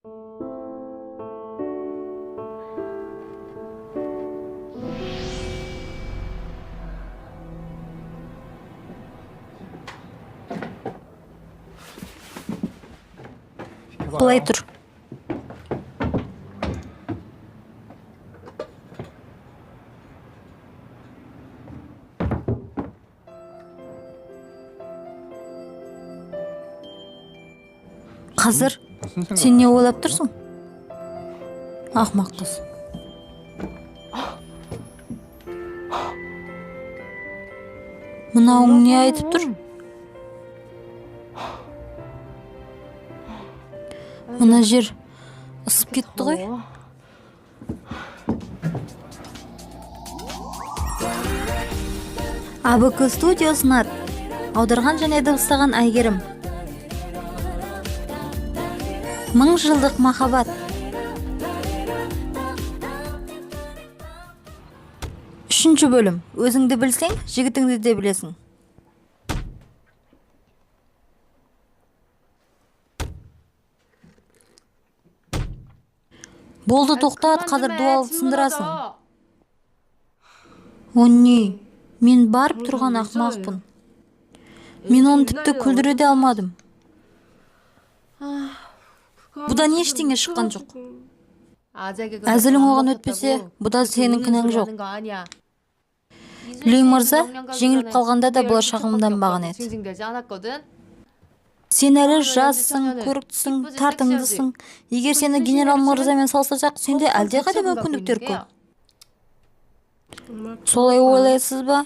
Былай тұр. Қазір сен не ойлап тұрсың? Ақымақ қыз. Мынауың не айтып тұр? Мына жер ысып кетті ғой. АБК студия ұсынады. Аударған және дыбыстаған Әйгерім. Мың жылдық махаббат. Үшінші бөлім. Өзіңді білсең, жігітіңді де білесің. Болды, тоқтат, қазір дуалды сындырасың. О не, мен барып тұрған ақымақпын. Мен оны тіпті күлдіре де алмадым. Бұдан ештеңе шыққан жоқ. Әзілің оған өтпесе, бұда сенің кінәң жоқ. Ли мырза жеңіліп қалғанда да бұлар шағымданбаған еді. Сен әлі жассың, көріктісің, тартымдысың. Егер сені генерал мырзамен салыстырсақ, сенде әлдеқайда мүмкіндіктер көп. Солай ойлайсыз ба?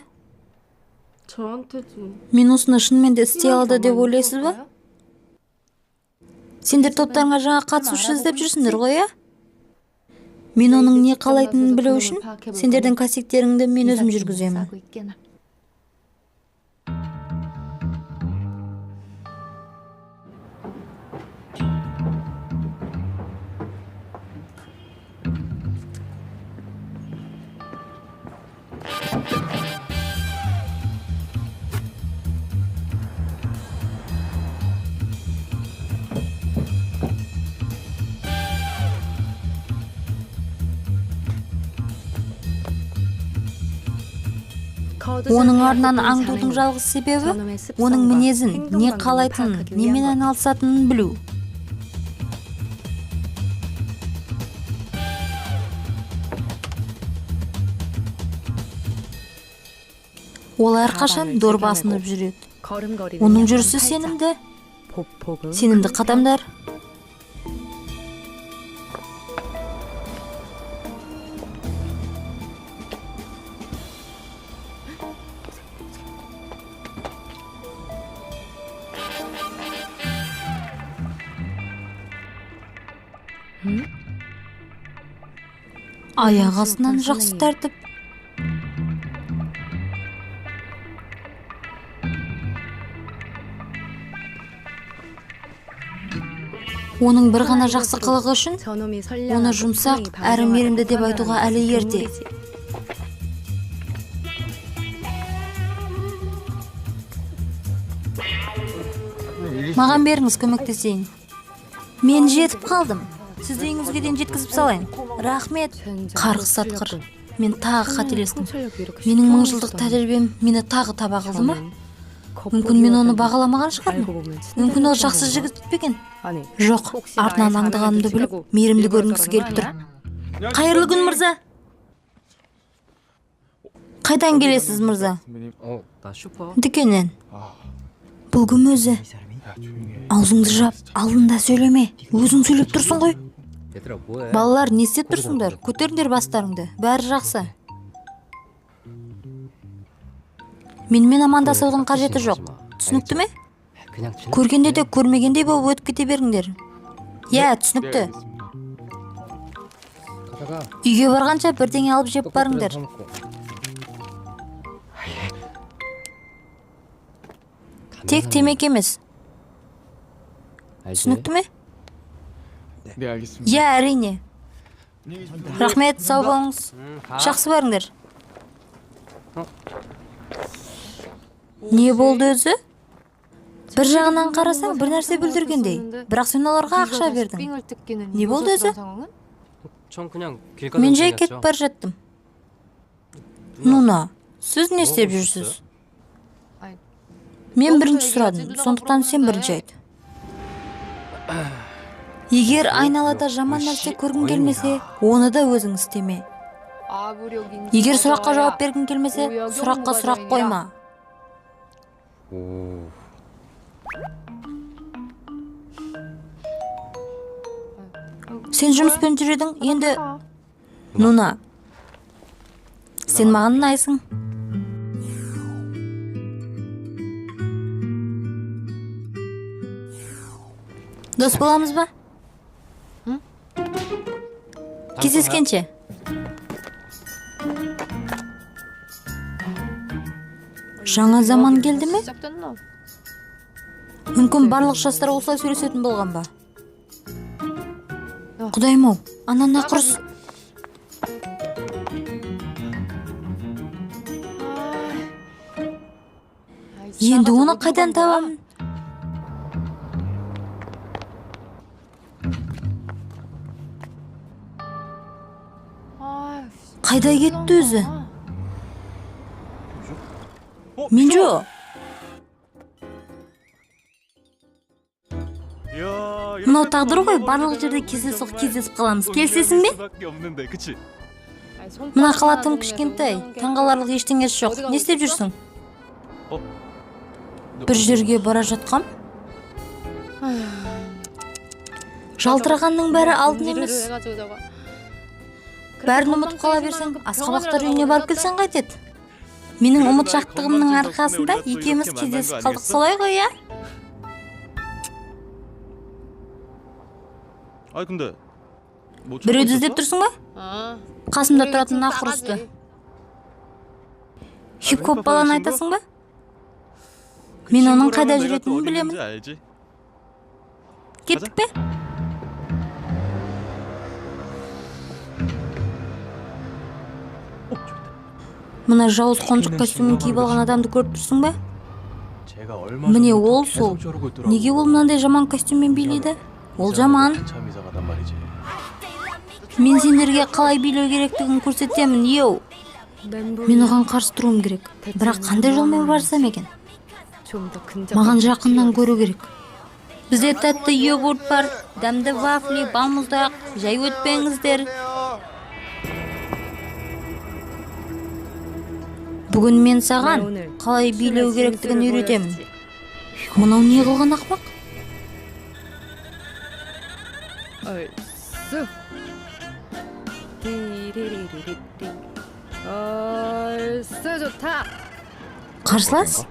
Мен осыны шынымен де істей алады деп ойлайсыз ба? Сендер топтарыңа жаңа қатысушы іздеп жүрсіңдер ғой, иә? Мен оның не қалайтынын білу үшін сендердің кастингтеріңді мен өзім жүргіземін. Оның арынан аңдудың жалғыз себебі оның мінезін, не қалайтынын, немен айналысатынын білу. Ол әрқашан дорба асынып жүреді. Оның жүрісі сенімді. Сенімді қадамдар. Аяқ астынан жақсы тәртіп. Оның бір ғана жақсы қылығы үшін оны жұмсақ әрі мейірімді деп айтуға әлі ерте. Маған беріңіз, көмектесейін. Мен жетіп қалдым. Сізді үйіңізге дейін жеткізіп салайын. Рахмет. Қарғыс атқыр. Мен тағы қателестім. Менің мың жылдық тәжірибем мені тағы таба қылды ма? Мүмкін мен оны бағаламаған шығармын. Мүмкін ол жақсы жігіт пе екен? Жоқ, артынан аңдығанымды біліп, мейірімді көрінгісі келіп тұр. Қайырлы күн, мырза. Қайдан келесіз, мырза? Дүкеннен. Бұл кім өзі? Аузыңды жап, алдында сөйлеме. Өзің сөйлеп тұрсың ғой. Балалар, не істеп тұрсыңдар? Көтеріңдер бастарыңды. Бәрі жақсы. Менімен амандасудың қажеті жоқ. Түсінікті ме? Көргенде де көрмегендей болып өтіп кете беріңдер. Иә, түсінікті. Үйге барғанша бірдеңе алып жеп барыңдар. Тек темекі емес. Түсінікті ме? Иә, әрине. Рахмет, сау болыңыз. Жақсы барыңдар. Не болды өзі? Бір жағынан қарасаң, бір нәрсе бүлдіргендей, бірақ сен оларға ақша бердің. Не болды өзі? Мен жай кетіп бара жаттым. Нуна, сіз не істеп жүрсіз? Мен бірінші сұрадым, сондықтан сен бірінші айт. Егер айналада жаман нәрсе көргің келмесе, оны да өзің істеме. Егер сұраққа жауап бергің келмесе, сұраққа сұрақ қойма. Сен жұмыспен жүр едің, енді. Нуна, сен маған ұнайсың. Дос боламыз ба? Кездескенше. Жаңа заман келді ме? Мүмкін, барлық жастар осылай сөйлесетін болған ба? Құдайым ау, ана нақұрыс. Енді оны қайдан табамын? Қайда кетті өзі? Минжо! Мынау тағдыр ғой, барлық жерде кездейсоқ кездесіп қаламыз. Келісесің бе? Мына қала тым кішкентай, таңғаларлық ештеңесі жоқ. Не істеп жүрсің? Бір жерге бара жатқам. Жалтырағанның бәрі алтын емес. Бәрін ұмытып қала берсең, асқабақтар үйіне барып келсең қайтеді? Менің ұмытшақтығымның арқасында екеуміз кездесіп қалдық, солай ғой, иә? 아 근데 뭐 찾고 Біреуді іздеп 있었어? тұрсың ба? Қасымда тұратын нақұрысты. Хип-хоп баланы айтасың ба? 그 Мен оның қайда 친구라면 내가 또 жүретінін 어디 білемін. 있는지 알지? Кеттік пе? Мына жауыз қонжық костюмін киіп алған адамды көріп тұрсың ба? 쟤가 얼마 Міне, 전부터 ол 계속 сол. 저러고 있더라고. Неге ол мынандай жаман костюммен билейді? Ол жаман. 한참 이상하단 말이지. Мен сендерге қалай билеу керектігін көрсетемін, йоу. Мен оған қарсы тұруым керек. Бірақ қандай жолмен барсам екен? Маған жақыннан көру керек. Бізде тәтті йогурт бар, дәмді вафли, балмұздақ, жай өтпеңіздер. Бүгін мен саған қалай билеу керектігін үйретемін. Мынау не қылған ақымақ? 얼쑤 디리리리리리 얼쑤 좋다. Қарсылас?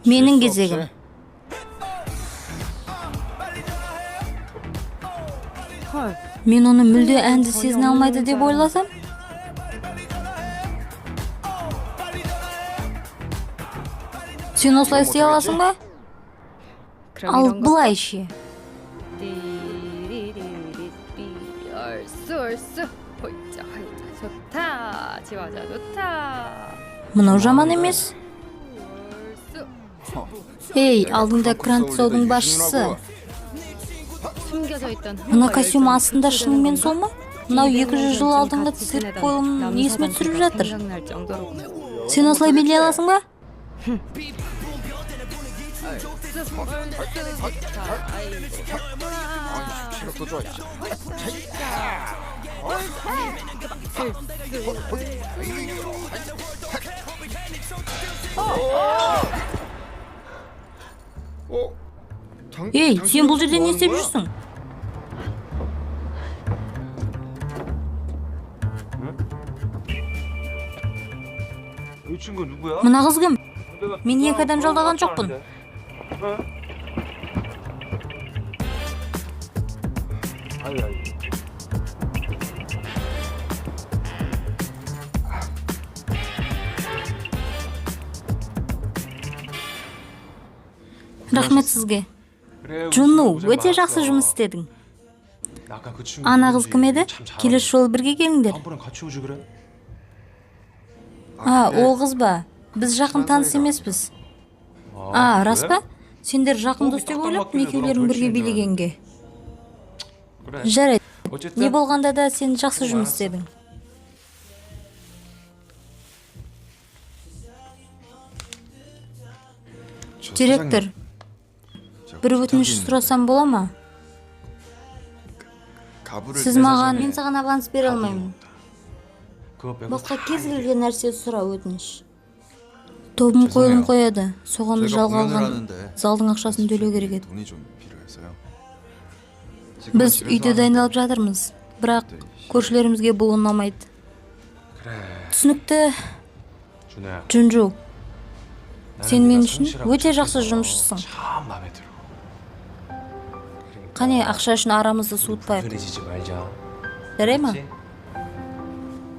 Менің кезегім. 헐. Мен оны мүлде әнді сезіне алмайды деп ойласам. Сен осылай істей аласың ба? 그럼 Ал 이런 거 былай ше? 띠리리리리 얼쑤 얼쑤 호이자 호이자 좋다 지화자 좋다. Мынау жаман емес. 얼쑤. Ей, алдыңда Гранд Саудың басшысы. 숨겨져 있던 Мына костюм астында шынымен сол ма? Мынау 200 жыл алдыңғы цирк қойылымын есіме түсіріп жатыр. 생각날 정도로. Сен осылай билей аласың ба? 체력도 좋아. 어? 당, Ей, сен бұл жерде 당신은 не 뭐 істеп 하는 거야? жүрсің? 이 친구 누구야? Мына қыз кім? 내가 Мен екі адам жалдаған жоқпын. 아니 아니. Рахмет сізге. 그래, Джуну, 고생 өте жақсы 많았어. жұмыс істедің. 아까 그 친구 Ана қыз 누군지 кім еді? 참 잘 Келесі жолы бірге келіңдер. 다음번엔 같이 오지 그래. А, ол қыз ба? Біз жақын таныс емеспіз. А, рас па? Сендер жақын дос деп ойлаппын екеулерің бірге билегенге. 그래. Жарайды. 어쨌든 Не болғанда да сен жақсы жұмыс істедің. 저 Директор, 사장님, 제가 бір өтініш 부탁이 있는데 сұрасам бола ма? 가불을 Сіз 내 маған, 사전에 мен саған аванс бере алмаймын. 그거 빼고 Басқа 다 кез 얘기해. келген нәрсе сұра, өтініш. Тобым қойылым қояды. Соған 저희가 жалға 공연을 алған 하는데 залдың ақшасын төлеу керек еді. 돈이 좀 필요해서요. 지금은 Біз 집에서 үйде 하는데 дайындалып жатырмыз, бірақ көршілерімізге бұл ұнамайды. 그래. Түсінікті. 준호야. Джунжу, 나는 сен мен 네가 үшін 성실하고 өте жақсы 착해서 жұмысшысың. 참 마음에 들어. Қане, ақша үшін арамызды суытпайық. 불편해지지 말자. Жарай ма? 알았지?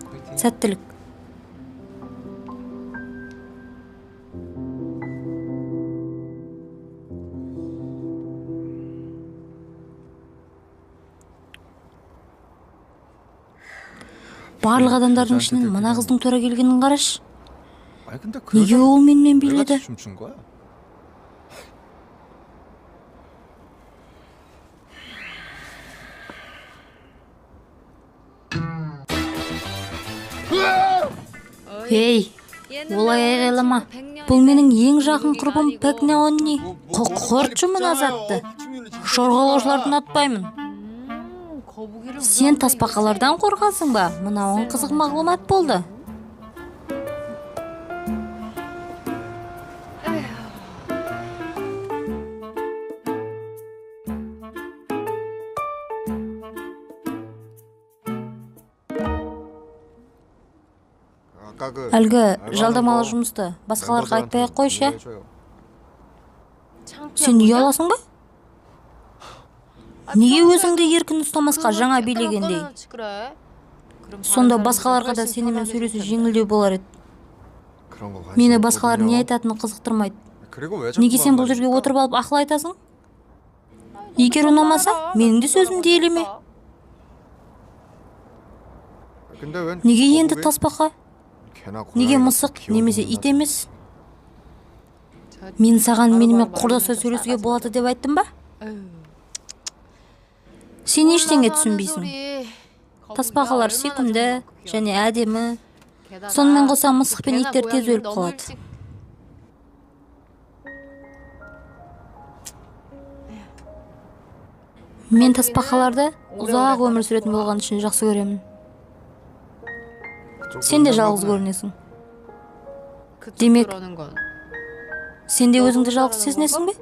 화이팅. Сәттілік. Барлық адамдардың ішінен мына қыздың тура келгенін қарашы. 아니 근데 그 Неге 여자는 ол менімен 왜 биледі? 같이 춤춘 거야? Ей, олай айғайлама. Бұл менің ең жақын құрбым Пәк Наонни. Құртшы мына затты. Жорғалаушыларды ұнатпаймын. Сен тасбақалардан қорқасың ба? Мынауың қызық мағлұмат болды. 아까 그 Әлгі 알바하는 жалдамалы 거 жұмысты басқаларға 멤버들한테 айтпай ақ қойшы, иә? 공유해줘요. Сен ұяласың ба? Неге өзіңді еркін ұстамасқа жаңа билегендей? Сонда басқаларға да сенімен сөйлесу жеңілдеу болар еді. 그런 거 관심 Мені басқалар не 없거든요. айтатыны қызықтырмайды. 그리고 왜 자꾸 Неге сен бұл жерге 반말입니까? отырып алып ақыл айтасың? Егер ұнамаса, менің де сөзімді елеме. 근데 웬 Неге енді 거북이? тасбақа? 개나 Неге 고양이 мысық 같은 немесе 귀여운 ит емес? Мен саған менімен құрдаса сөйлесуге болады деп айттым ба? Сен ештеңе түсінбейсің. Тасбақалар сүйкімді және әдемі. Сонымен қоса мысық пен иттер тез өліп қалады. Мен тасбақаларды ұзақ өмір сүретін болған үшін жақсы көремін. 좀 Сен де 끝났나 жалғыз 보네. көрінесің. Демек, сен де өзіңді жалғыз сезінесің бе?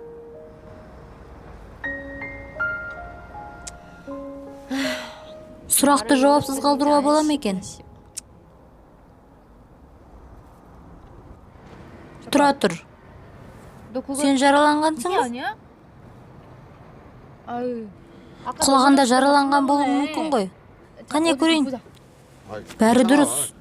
Сұрақты жауапсыз қалдыруға бола ма екен? Тұра тұр. Сен жараланғансың ба? Құлағанда жараланған болуы мүмкін ғой. Қане көрейін. 아이, Бәрі 괜찮아. дұрыс.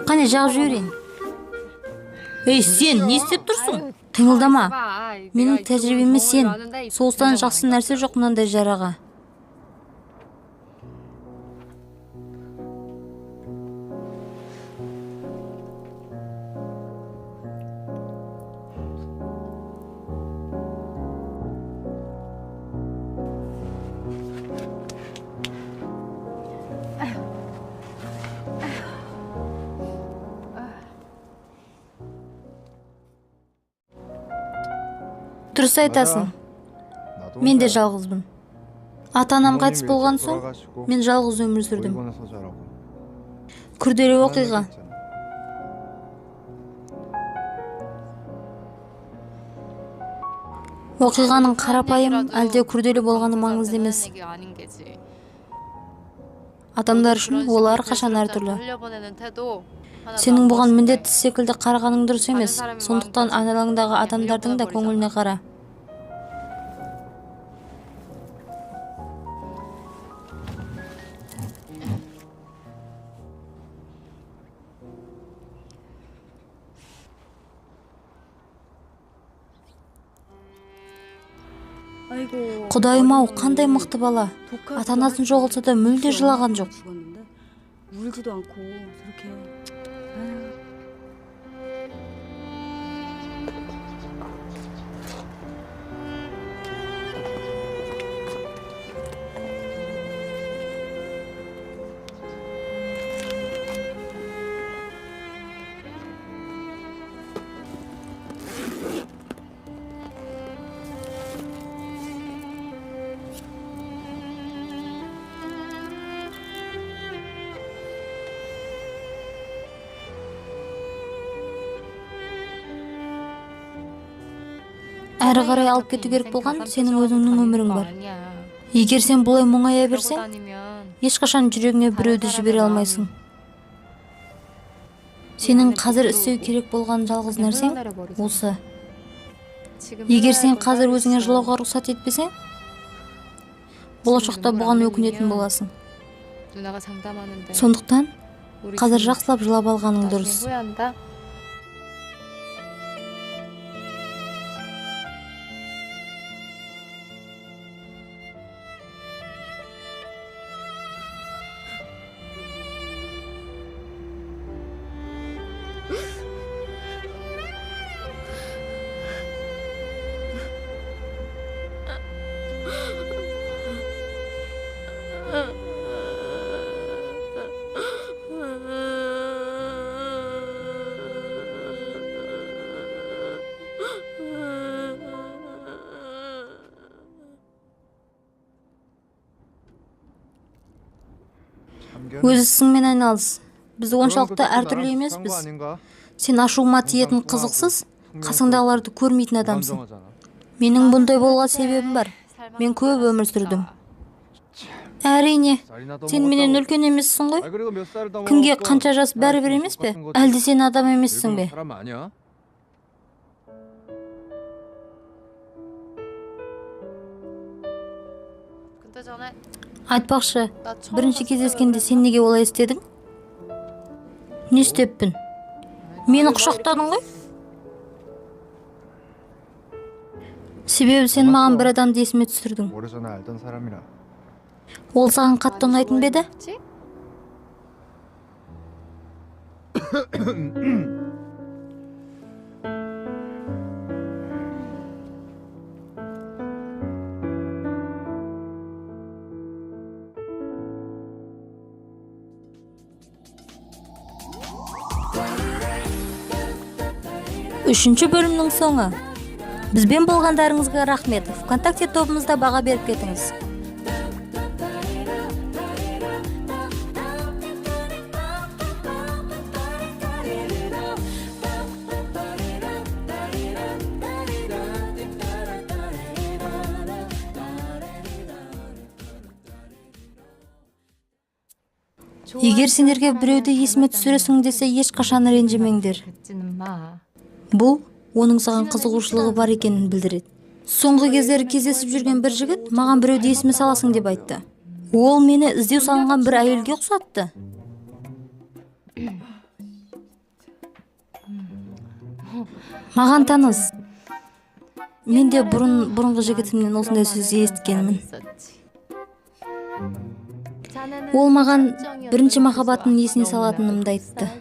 Қане, жағып жіберейін. Ей, сен не істеп тұрсың? Қимылдама. Менің тәжірибеме сен. Соғыстан жақсы нәрсе жоқ мынандай жараға. Дұрыс айтасың. 나도 Мен де 혼자야. жалғызбын. Ата-анам 부모님 қайтыс 일찍 болған соң 돌아가시고 мен жалғыз өмір сүрдім. 보육원에서 자라고. Күрделі 그런 оқиға. 얘기 있잖아. Оқиғаның қарапайым әлде күрделі болғаны маңызды емес. Адамдар үшін ол әрқашан әртүрлі. Сенің бұған міндетті секілді қарағаның дұрыс емес. Сондықтан айналаңдағы адамдардың да көңіліне қара. Құдайым-ау, қандай мықты бала. Ата-анасын жоғалтса да мүлде жылаған жоқ. 울지도 않고 저렇게. Әрі қарай алып кету керек болған сенің өзіңнің өмірің бар. Егер сен бұлай мұңая берсең, ешқашан жүрегіңе біреуді жібере алмайсың. Сенің қазір істеу керек болған жалғыз нәрсең осы. Егер сен қазір өзіңе жылауға рұқсат етпесең, болашақта бұған өкінетін боласың. Сондықтан қазір жақсылап жылап алғаның дұрыс. Өз ісіңмен айналыс. Біз оншалықты әртүрлі емеспіз. Сен ашуыма тиетін қызықсыз, қасыңдағыларды көрмейтін адамсың. Менің бұндай болуға себебім бар. Мен көп өмір сүрдім. Әрине, сен менен үлкен емессің ғой. Кімге қанша жас бәрібір емес пе? Әлде сен адам емессің бе? Айтпақшы, бірінші кездескенде сен неге олай істедің? Не істеппін? Мені құшақтадың ғой? Себебі сен маған бір адамды есіме түсірдің. Ол саған қатты ұнайтын ба еді? Үшінші бөлімнің соңы. Бізбен болғандарыңызға рахмет. ВКонтакте тобымызда баға беріп кетіңіз. Егер сендерге біреуді есіме түсіресің десе, ешқашан ренжімеңдер. Бұл оның саған қызығушылығы бар екенін білдіреді. Соңғы кездері кездесіп жүрген бір жігіт маған біреуді есіме саласың деп айтты. Ол мені іздеу салынған бір әйелге ұқсатты. Маған таныс. Мен де бұрынғы жігітімнен осындай сөз есіткенмін. Ол маған бірінші махаббатын есіне салатынымды айтты.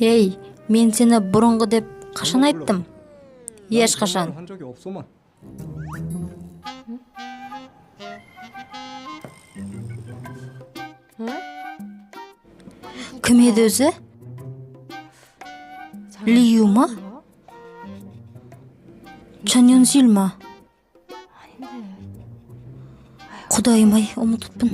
Ей, мен сені бұрынғы деп қашан айттым? Ешқашан. Кім еді өзі? Лию ма? Чан Юнсиль ма? Құдайым ай, ұмытыппын.